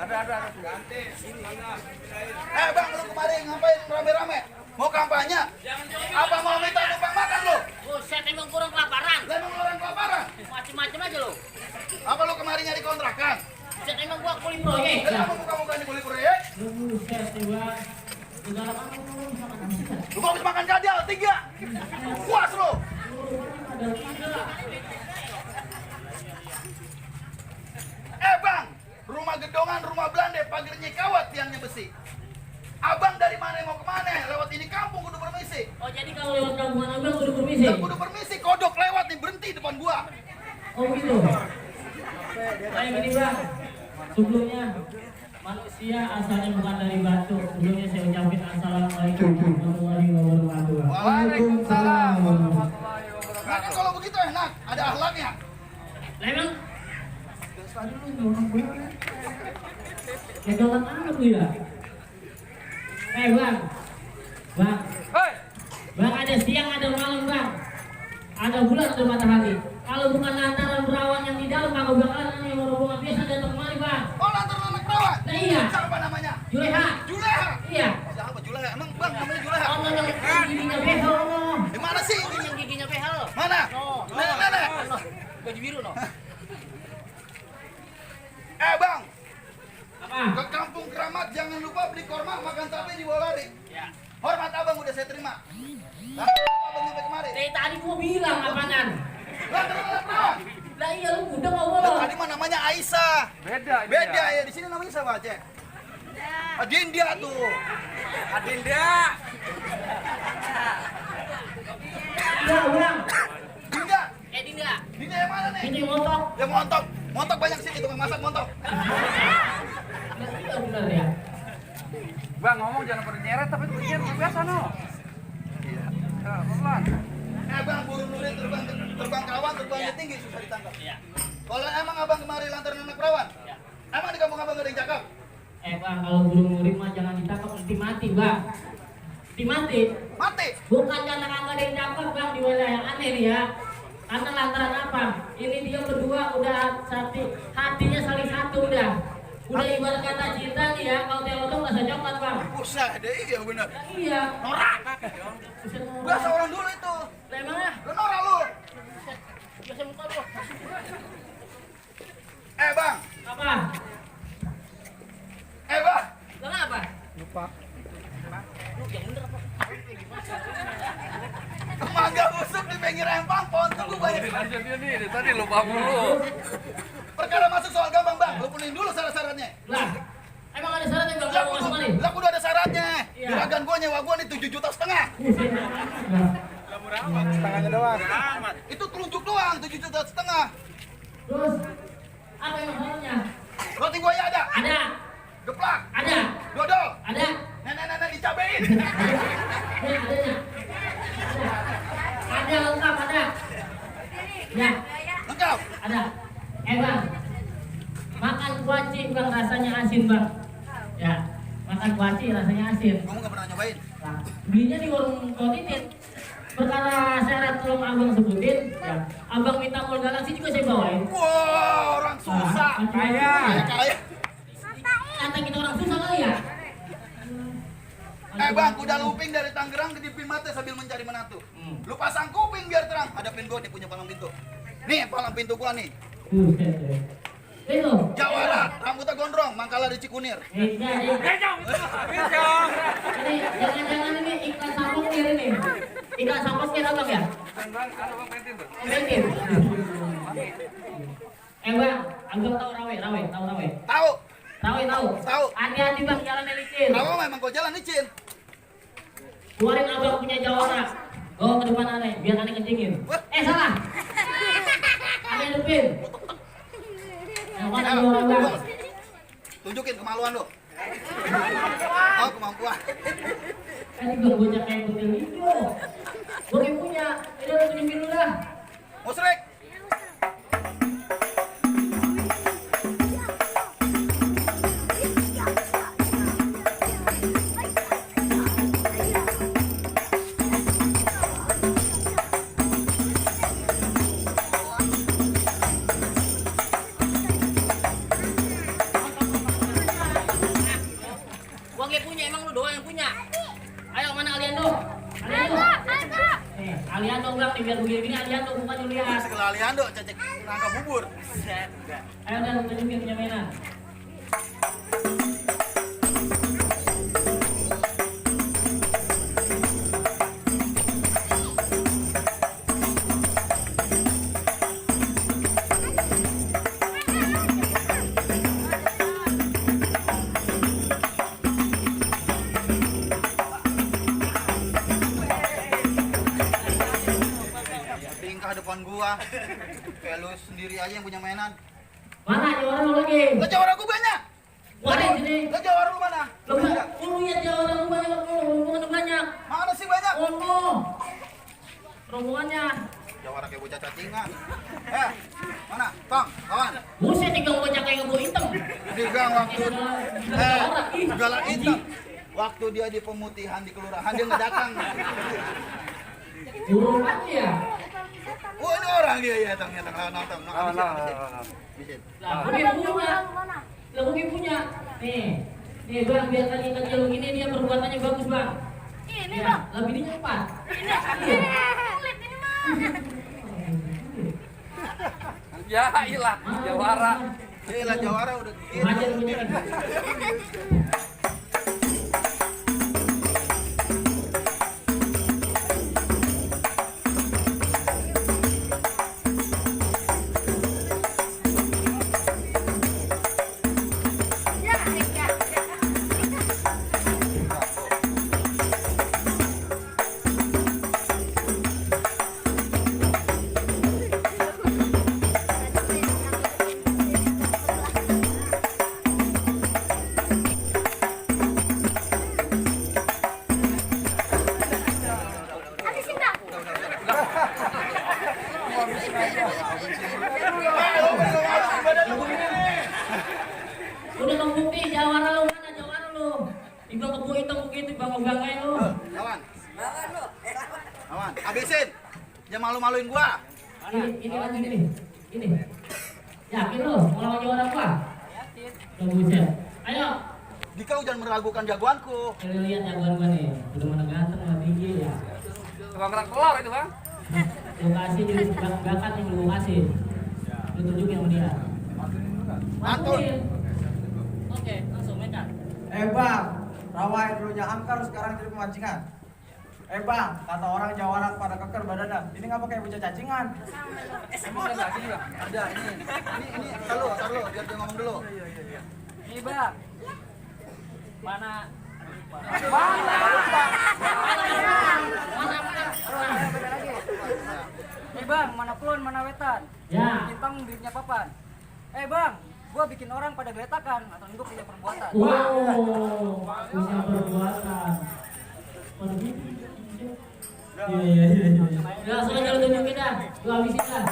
Ada. Ganti. Bang, lu kemarin ngapain rame-rame? Mau kampanye? Apa mau minta numpang makan lu? Buset, emang kurang kelaparan. Lah emang orang kelaparan? Macem-macem aja lo. Apa lu kemarin nyari kontrakan? Buset, emang gua kuli proyek. Kenapa muka-muka ini kulit proyek? Buset, gua. Udah lama lu sama kita. Lu mau habis makan gadal, 3. Puas lu. Bang, rumah gedongan, rumah Belanda, pagarnya kawat, tiangnya besi. Abang dari mana mau kemana? Lewat ini kampung kudu permisi. Oh, jadi kalau lewat kampung abang kudu permisi? Kudu permisi, kodok lewat nih, berhenti depan gua. Oh gitu? Kayak gini bang, sebelumnya manusia asalnya bukan dari batu. Sebelumnya saya ucapin assalamualaikum warahmatullahi wabarakatuh. Waalaikumsalam warahmatullahi wabarakatuh. Nah, kan kalau begitu enak, ada akhlaknya. Lah emang? Pegangan anak lu ya? Bang, bang ada siang ada malam bang, ada bulan ada matahari. Kalau bukan lantaran perawan yang di dalam kagak bakalan yang rombongan biasa datang kemari bang. Oh, lantaran anak perawan? Nah iya. Siapa namanya? Juleha. Iya. Siapa Juleha? Emang bang namanya Juleha? Oh, yang giginya behel no. Di mana sih? Yang giginya behel. Mana? Nenek. Baju biru no. Bang. Apa? Ke kampung Keramat jangan lupa beli korma makan tape di Wolari. Ya. Hormat abang udah saya terima. Abang sampai kemari. Tadi gua bilang apaan? Lantaran anak perawan? Lah iya lu udah ngomong. Tadi mah namanya Aisyah. Beda ya. Di sini namanya siapa, Cek? Adinda tuh. Adinda. Iya, ulang. Dinda. Dinda. Dinda yang mana nih? Ini montok. Ya montok. Montok banyak sini tukang masak montok. Iya benar ya. Bang ngomong jangan pada nyeret tapi nyeret biasa no. Iya. Pelan. Bang burung nuri terbang kawan terbangnya tinggi susah ditangkap. Iya. Kalau emang abang kemari lantaran anak perawan, emang di kampung abang gak ada yang cakep? Bang kalau burung murid mah jangan ditangkap mesti mati bang. Mesti mati. Mati. Bukan karena kagak ada yang cakep bang di wilayah yang aneh nih ya. Karena lantaran apa? Ini dia berdua udah hatinya saling satu udah. Udah ibarat kata cinta nih ya. Kalau teodong rasa coklat bang. Usah deh, iya benar. Iya. Norak. Biasa orang dulu itu. Lah emangnya? Lu norak lu. Biasa muka lu. Bang. Apa? Bang. Lah apa? Lupa. Lu yang bener apa? Mangga busuk di pinggir empang, pohon tunggu banyak. Lanjut dia nih, tadi lupa mulu. Perkara masuk soal gampang bang, lu penuhin dulu syarat-syaratnya. Lah, emang ada syaratnya bang? Kamu masuk mana? Lah kudu ada syaratnya. Iya. Juragan gua nyewa gua nih 7,5 juta. Setengahnya doang. Itu telunjuk doang 7,5 juta. Terus, apa yang masalahnya? Roti buaya ada? Ada. Geplak? Ada. Dodol? Ada. Nenek-nenek dicabein. Adanya. Ada lengkap ada. Ya, Lengkap? ada. Bang, makan kuaci bang rasanya asin bang. Ya, makan kuaci rasanya asin. Kamu gak pernah nyobain? Nah, belinya di warung Kotitin. Perkara syarat tolong abang sebutin. Ya, abang minta Mall Galaxy juga saya bawain. Wow, orang susah. Kaya. Kaya. Kata kita orang susah kali ya. Bang, kuda lumping dari Tangerang ke Dipin Mate sambil mencari menantu. Lu pasang kuping biar terang. Hadapin gua nih punya palang pintu. Nih palang pintu gua nih. Itu. Jawara, rambutnya gondrong, Mangkala di Cikunir. Ini jangan-jangan ini iklan sampokir ini. Iklan sampokir abang ya? Bentin. Bang, abang tahu rawe, tahu rawe. Tahu? Tahu. Hati-hati bang, jalannya licin. Tahu memang kau jalan licin. Keluarin abang punya jawara. Bawa ke depan aneh, biar aneh kencingin. Salah. Aneh depan. Yang mana jawara bang? Tunjukin kemaluan lu. Oh, kemampuan. Ini bang bocah kayak betul hijau. Gue punya, ini udah tunjukin dulu dah. Musrik. Aliando. Nih, Aliando bang, nih biar begini Aliando bukan Julian. Segala Aliando cecek nangka bubur. Ayo dan tunjukin punya mainan. Tingkah depan gua. Kayak lu sendiri aja yang punya mainan. Mana jawara lu lagi? Lah jawara gua banyak. Mana di sini? Lah jawara lu mana? Lu ya jawara lu banyak, rombongan banyak. Mana sih banyak? Ono. Rombongannya. Jawara kayak bocah cacingan. Mana? Tong, kawan. Buset tiga bocah kayak ngebu hitam. Digang waktu segala hitam. Waktu dia di pemutihan di kelurahan dia ngedatang. Buruan ya. Oh ini orang dia ya tong ya nonton. Bisa. Lah, mungkin punya. Nih bang, biar kecil begini dia perbuatannya bagus bang. Ini Ya, bang. lebih ini cepat. Kulit ini mah. Ya ilah, jawara. Lah jawara udah Ngajar gitu. punya. Udah membukti jawara lu mana jawara lu? Ibu kebu hitam begitu bang ugangai lu. Kawan. Kawan, habisin. Jangan malu-maluin gua. Ini lagi gini. Ini. Yakin lu mau lawan jawara gua? Yakin. Buset. Ayo. Dikau jangan meragukan jagoanku. Kita lihat jagoan gua nih. Udah mana ganteng mana tinggi ya. Tukang kerak telur itu bang. Lu kasih di bakat yang lu kasih. Lu tunjukin sama dia. Mantun. Oke, langsung medan. Bang, rawa yang dulunya angkar sekarang jadi pemancingan. Bang, kata orang jawara pada keker badannya. Ini ngapa kayak bocah cacingan? Emang ada lagi bang? Ada ini. Ini taruh, biar dia ngomong dulu. Ini bang. Mana? Bang, mana plon, mana wetan? Ya. Bintang duitnya papan. Bang, gua bikin orang pada geletakan atau gua punya perbuatan. Wow, punya perbuatan. Pada gitu. Iya. Ya, langsung aja lu tunjukin dah. Lu habisin dah.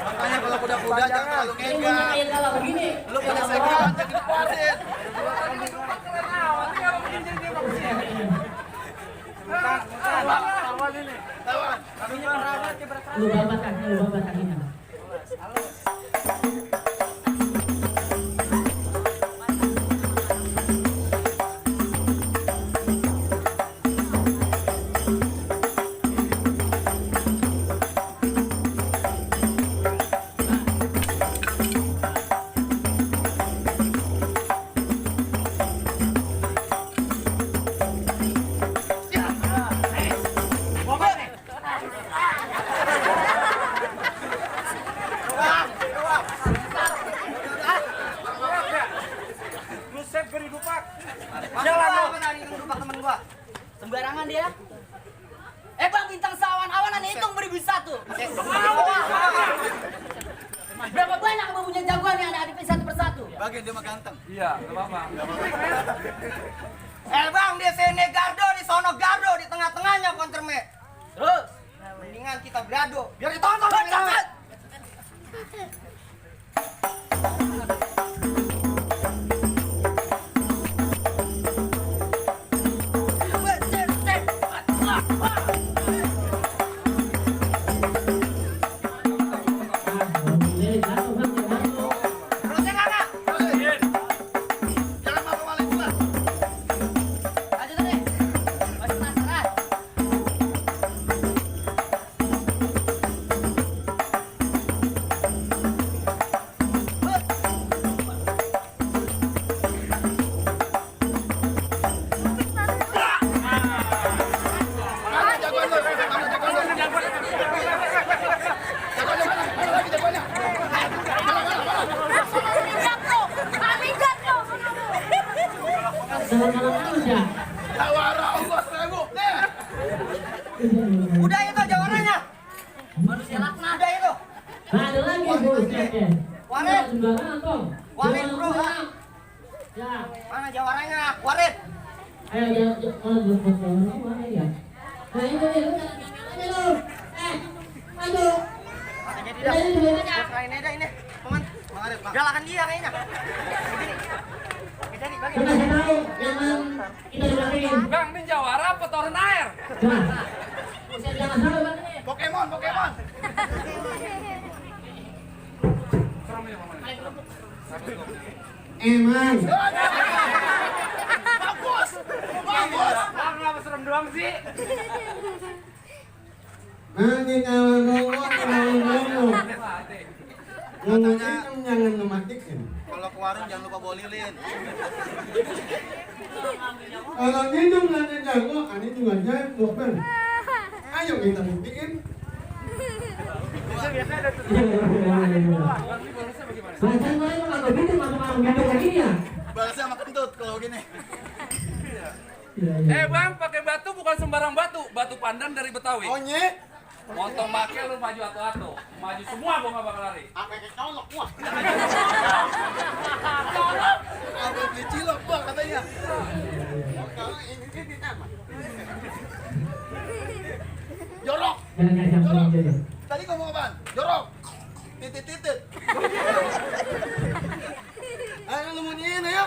Makanya kalau kuda-kuda jangan terlalu Ini ngegas. kayak kalau begini. Lu pada segel aja dipuasin. Lawan. Lu babat kakinya. Tapi ada hadapin satu persatu. Bagian dia mah ganteng. Iya, nggak apa-apa. Bang, di sini gardo, di sono gardo, di tengah-tengahnya konterme. Terus, mendingan kita beradu, biar ditonton rame-rame. Terusnya kakak. Jangan malu-malu pula. Lanjut nih. Masih penasaran? Mana jagoan lu? Mana jagoan lu? Jagoan lagi jagoannya. Tawara Allah 1000. Nih. Udah itu jawarannya. Manusia laknat. Udah itu. Nah, ada lagi busetnya. Waret. Sembarangan toh. Waret, bro. Ya. Mana jawarannya? Waret. Ayo ya, kalau buat mana ya? Nah itu nih, lu jangan ngomel aja lu. Maju. Jadi Udah, ini dulu aja. Selain ini. Paman. Waret, Bang. Galakan dia kayaknya. Jadi bagi. Kita kasih tahu jangan kita dibelakangin. Bang, ini jawara apa toren air? Nah, buset jangan salah banget nih. Pokemon. Serem ya, Mama. Eman. Bagus. Bang, ngapa serem doang sih? Nanti kalau ngomong jangan mematikan. Kalau ke warung jangan lupa bawa lilin. Kalau hidung nanti jago, ani juga jago kan. Ayo kita buktiin. Bacaan mulai mah kagak gitu, masuk gitu kayak gini ya. Balasnya sama kentut kalau gini. Bang, pakai batu bukan sembarang batu. Batu pandan dari Betawi. Onye, Montong make lu maju atu-atu. Maju semua gua nggak bakal lari. apa yang colok wah. Apa beli cilok Bang katanya. Kalau ini dia apa? Jorok. Jangan kasih Jorok. aja. Tadi ngomong apaan? Jorok. Titit. Ayo lu mau nyiin ya?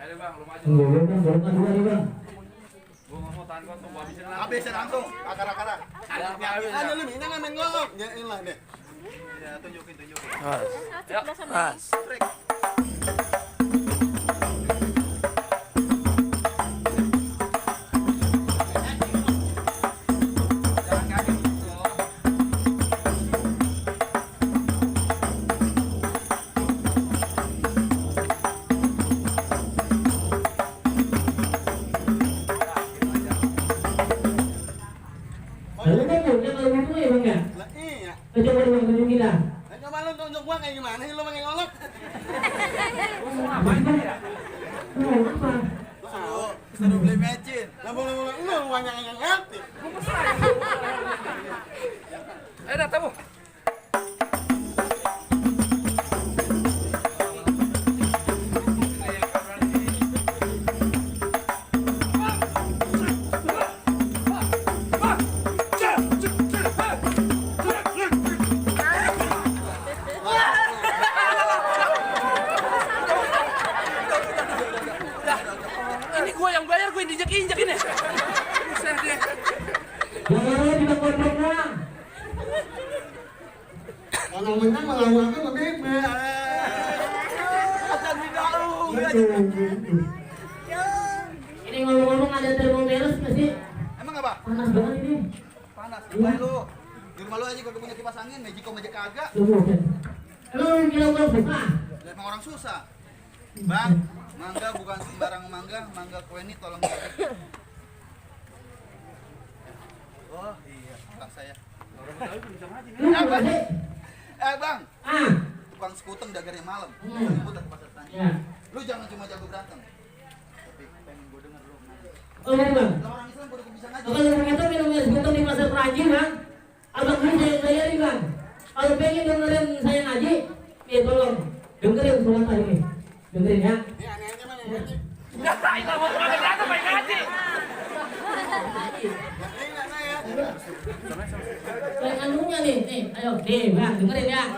Ayo Bang, lu maju. Tunggu, Bang, dorongkan dua nih, Bang. Gua nggak mau tahan kosong, gua habisin langsung. Habisin langsung. Akar-akaran. Ada lu ini nggak main ngolok, nyain lah deh. Ya, tunjukin. Yuk. Jalan kaki dulu. Lalu kan punya kalau gitu ya, Bang ya. Lah iya. Coba Bang tunjuk kita. Nah, coba lu tunjuk gua kayak gimana sih lu main ngolok? Gua mau ngapain tadi ya? Mau apa? Suruh beli mecin. Lah boleh lu uangnya yang ngerti. Ayo dah, tabu. Ini gua yang bayar, gua yang diinjek-injek ini. Buset deh. Jangan kita kontrol doang. Kalau menang melawan aku lebih Ini ngomong-ngomong ada termometer nggak sih? Emang apa? Panas banget ini. Panas. Gimana lu? Di rumah lu aja kagak punya kipas angin, Magico aja kagak. Tunggu, Bang. Lu kira gua buka? Emang orang susah. Bang, mangga bukan sembarang mangga kueni tolong ya. Oh iya, utang saya. Lu apa sih? Bang, Ah, tukang sekuteng dagarnya malam. Hmm. Ribut ke pasar tani. ya. Lu jangan cuma jago berantem. Tapi pengen gue denger lu. Oh, ya, Bang. Lah orang Islam baru bisa ngaji. Kalau ternyata minum es gotong di pasar Perancis, Bang. Abang beli saya bayarin, Bang. Kalau pengen dengerin saya ngaji, nih tolong dengerin suara saya nih. Dengerin ya. Kita mau kemana aja main ngaji. Saya kandungnya nih, ayo, nih bang, dengerin ya.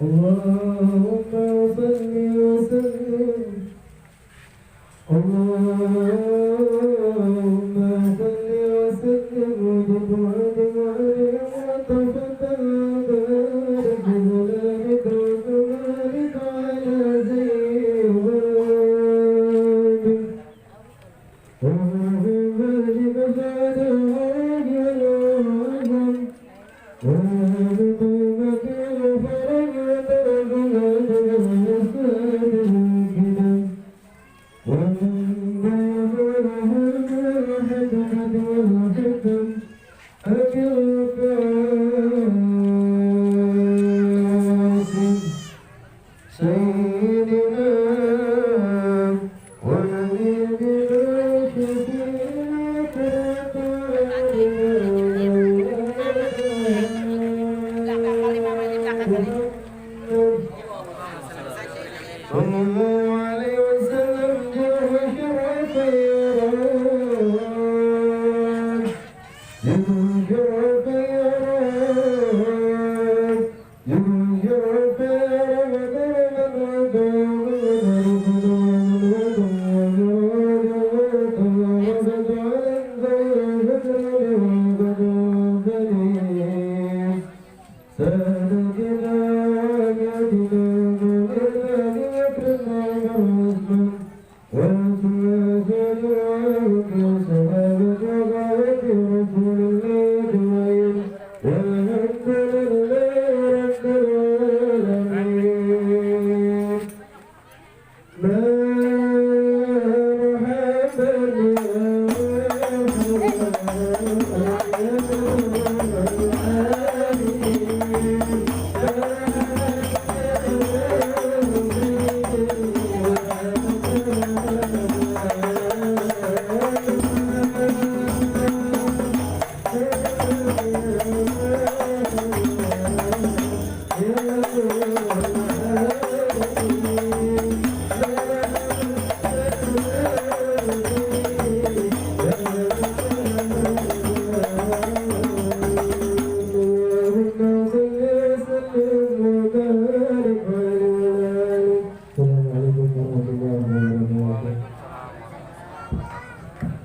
اللهم صل وسلم اللهم صل وسلم وبارك على وتفتح بارك ذلك وبارك على زيد اللهم بارك على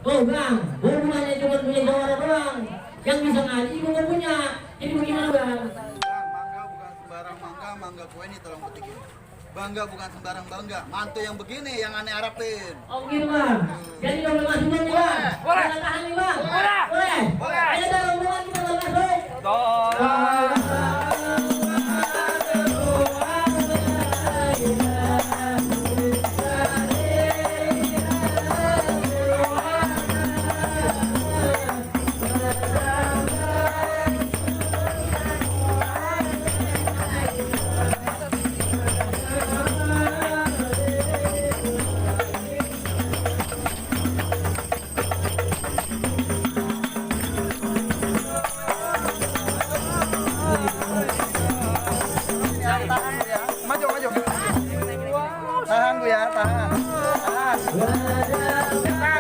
Oh bang, hubungannya cuma punya jawara doang. Yang bisa ngaji juga punya. Jadi bagaimana bang? Mangga bukan sembarang mangga, mangga kue ini tolong petikin. Bangga bukan sembarang bangga, mantu yang begini yang aneh harapin. Oh gitu bang. Jadi double masuk nih bang. Boleh. Kita tahan nih bang. Boleh. Boleh. Boleh. Ayo dalam hubungan kita double masuk. Tahan Bu ya, tahan. Tahan.